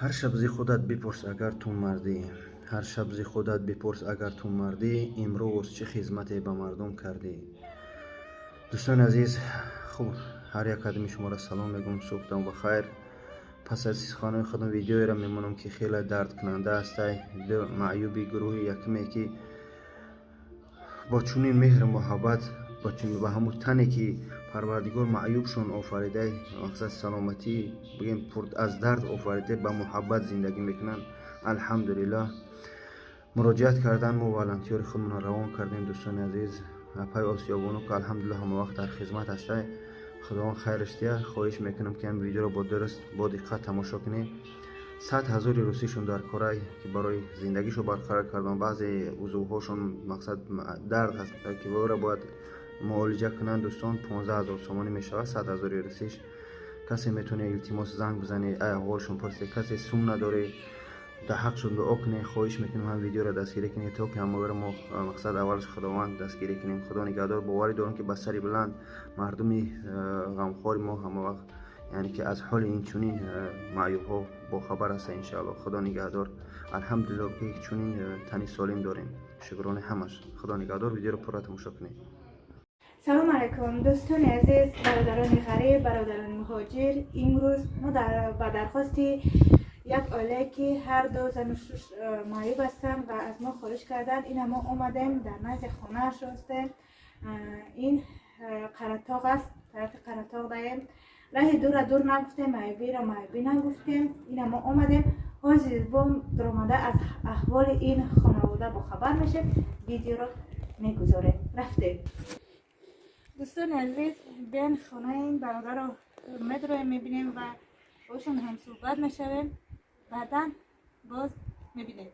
Ҳар шаб зи худат бипурс, агар ту мардӣ, ҳар шаб зи худат бипурс, агар ту мардӣ, имрӯз чӣ хизмате ба мардум кардӣ. Дӯстони азиз, хуб, ҳар як қадами шуморо салом мегӯм, субҳтон ба хайр. Пас аз суханои худам видеоеро мемонам, ки хеле дардкунанда ҳастай. Ду маъюби гурӯҳи якуме, ки бо чунин меҳру муҳаббат, ба ҳамун тане, ки Парвардигор маъюбшон офарида, мақсад саломатӣ бигем, пур аз дард офарида, ба муҳаббат зиндагӣ мекунанд. Алҳамдулиллоҳ, муроҷиат кардан, мо волонтёри худмонро равон кардем. Дӯстони азиз, апаи Осиёбону, ки алҳамдулиллоҳ ҳама вақт дар хизмат ҳастай, Худованд хайраш диҳад. Хоҳиш мекунам, ки ҳамин видеоро бо дуруст, бо диққат тамошо кунед. 100 000 русишон дар корай, ки барои зиндагишо барқарор кардан, баъзе узвҳошон, мақсад, дард ҳаст, ки ӯро бояд муолиҷа кунанд. Дӯстон, 15 000 сомонӣ мешавад 100 000 русиш. Касе метавонед, илтимос, занг бизанед, аҳволшон пурсед. Касе сум надоред, дар ҳақшон дуо кунед. Хоҳиш мекунем, ҳам видеоро дастгирӣ кунед, то ки ҳамаро мо, мақсад, аввалаш Худованд дастгирӣ кунем. Худо нигаҳдор. Боварӣ дорам, ки ба сари баланд мардуми ғамхори мо ҳама вақт, яъне ки аз ҳоли ин чунин маъюбҳо бохабар ҳастанд, иншоалло. Худо нигаҳдор. Алҳамдулиллоҳ, ки чунин тани солим дорем, шукрони ҳамаш. Худо нигаҳдор, видеоро пурра тамошо кунед. Салом алайкум, дӯстони азиз, бародарони ғариб, бародарони муҳоҷир. Имрӯз мо ба дархости як оилае, ки ҳар ду зану шуш маъюб ҳастанд ва аз мо хоҳиш карданд, ина мо омадем, дар назди хонааш ҳастем. Ин Қаратоғ аст, тарафи Қаратоғ даем. Раҳи дура дур нагуфтем, маъюбиро маъюбӣ нагуфтем. Ина мо омадем, ҳозир бо дуромада аз аҳволи ин хонавода бохабар мешем, видеоро мегузорем. Рафтем. Дӯстони азиз, бен хонаи ин бародарро медроем, мебинем ва бошон ҳамсӯҳбат мешавем. Баъдан боз мебинем.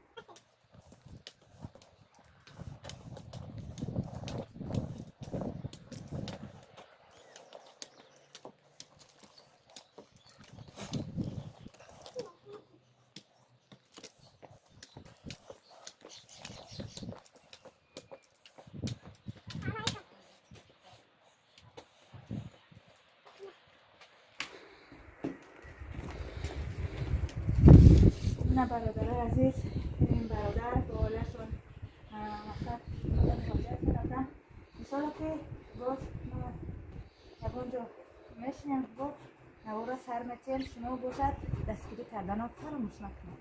На, бародарои азиз, ин бародар бо оилашон, мақсад, ҳоҷат мерафтанд. Иншолло, ки боз мо ягон ҷо мешинем, бо навора сар метиҳем. Шумо бошад, дастгирӣ карданро фаромӯш накунед.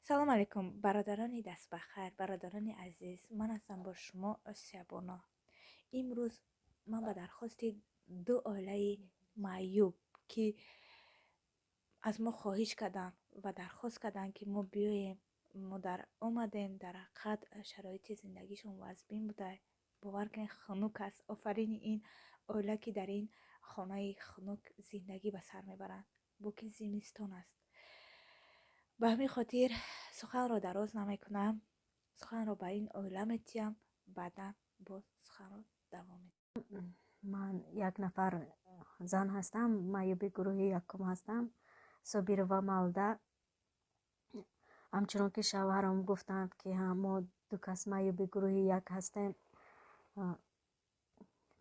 Салом алайкум, бародарони дастбахайр, бародарони азиз. Ман ҳастам бо шумо Осиябоно. Имрӯз ман ба дархости ду оилаи маъюб, ки аз мо хоҳиш карданд ва дархост карданд, ки мо биёем, мо дар омадем. Дар ҳақиқат, шароити зиндагишон вазбин буда, бовар кунед, хунук аст. Офарини ин оила, ки дар ин хонаи хунук зиндагӣ ба сар мебаранд, бо ки зимистон аст. Ба ҳамин хотир суханро дароз намекунам, суханро ба ин оила метиҳам, баъдан боз суханро давом медиҳам. Ман як нафар зан ҳастам, маъюби гурӯҳи якум ҳастам, Собирова Малда. Ҳамчунон ки шавҳарам гуфтанд, ки мо ду кас маъюби гурӯҳи як ҳастем,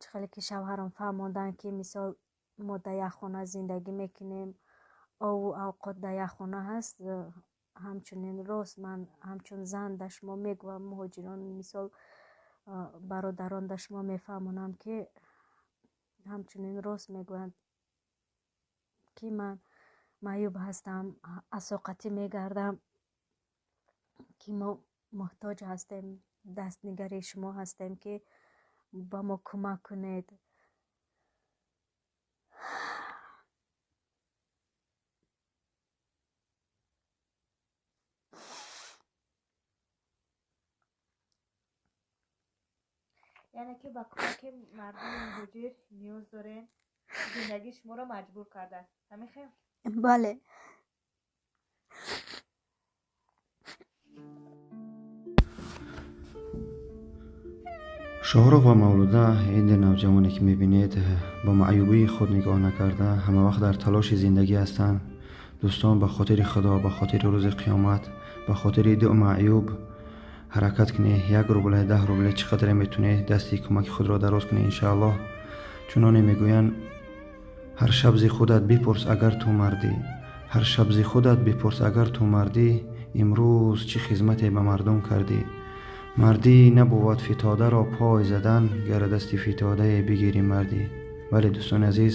чӣ хеле ки шавҳарам фаҳмонданд, ки мисол мо дар як хона зиндагӣ мекунем, ову авқот дар як хона ҳаст. Ҳамчунин рост, ман ҳамчун зан дар шумо мегӯям, муҳоҷирон, мисол, бародарон, дар шумо мефаҳмонам, ки ҳамчунин рост мегӯянд, ки ман маъюб ҳастам, асоқатӣ мегардам, ки мо муҳтоҷ ҳастем, дастнигари шумо ҳастем, ки ба мо кӯмак кунед. Яъне ки ба кӯмаки мардуми муҳоҷир ниёз дорем, зиндагӣ шуморо маҷбур кардааст, ҳамин хел? Бале. Шоҳрух ва Мавлуда, ин навҷавоне, ки мебинед, ба маъюбии худ нигоҳ накарда, ҳамавақт дар талоши зиндагӣ ҳастанд. Дӯстон, ба хотири Худо, ба хотири рӯзи қиёмат, ба хотири ду маъюб Ҳаракат кунед, 1 рубле, 10 рубле, чӣ қадре метунед, дасти кӯмаки худро дароз кунед, иншааллоҳ. Чуноне мегӯянд: ҳар шаб зи худат бипурс, агар ту мардӣ, ҳар шаб зи худат бипурс, агар ту мардӣ, имрӯз чӣ хизмате ба мардум кардӣ? Мардӣ набувад фитодаро пой задан, гар дасти фитодае бигирӣ мардӣ. Бале, дӯстони азиз,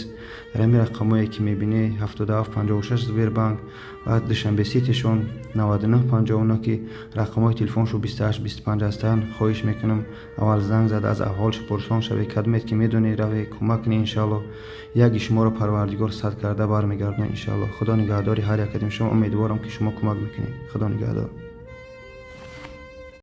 дар ҳамин рақамое ки мебинед, 77 56 Сбербанк ва Душанбе Ситишон 99 59, ки рақамҳои телефоншо 28 25 ҳастанд, хоҳиш мекунам, аввал занг зада, аз аҳволш пурсон шавед. Кадмед ки медонед, раве кӯмак кунед, иншаалло, яки шуморо Парвардигор сад карда бармегардонад, иншаалло. Худо нигаҳдори ҳар якатим шумо. Умедворам, ки шумо кӯмак мекунед. Худо нигаҳдор.